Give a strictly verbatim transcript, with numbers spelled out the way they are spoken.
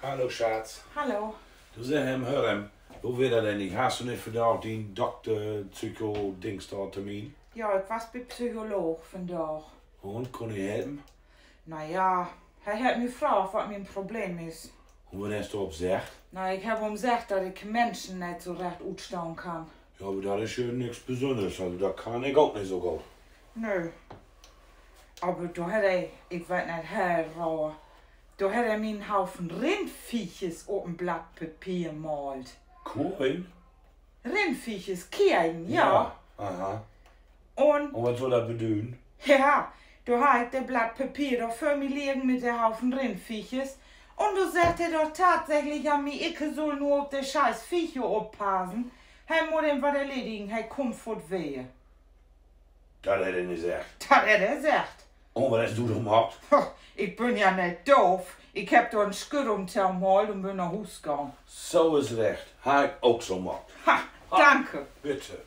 Hallo, Schatz. Hallo. Du, segg, Herm, höör, Herm, wo weer dat denn? Hest du nich vandaag dien Dokter-Psycho-Dings-dor-Termin? Ja, ik was bi Psycholoog vandaag. Un, kunn he helpen? Na ja, he hett mi fraagt, wat mien Problem is. Un wat hest du op seggt? Na, ik heff hum seggt, dat ik Minschen neet so recht utstahn kann. Ja, aver dat is ja nix Besünners. Also, dat kann ik ok nich so goot. Nee. Aver dor hett he, ik weet neet, heel raar, dor hett he mi en Haufen Rindviechers op en Blatt Papier maalt. Koeien? Rindviechers, Keien, ja. Un, un wat sull dat bedüden? Ja, do harr ik dat Blatt Papier dor vör mi liggen mit de Haufen Rindviechers. Un do seggt he doch tatsächlich an mi, ik sull nu op de scheiß Viecher oppassen. He mutt even wat erledigen, he kummt foort weer. Dat hett he nich seggt. Dat hett he seggt. Un wat hest du dor maakt? Ik bün ja neet doof. Ik hebb dor en Schütt um tomaalt un bün na Huus gahn. So is recht. Harr ik ok so maakt. Ha, danke. Bitte.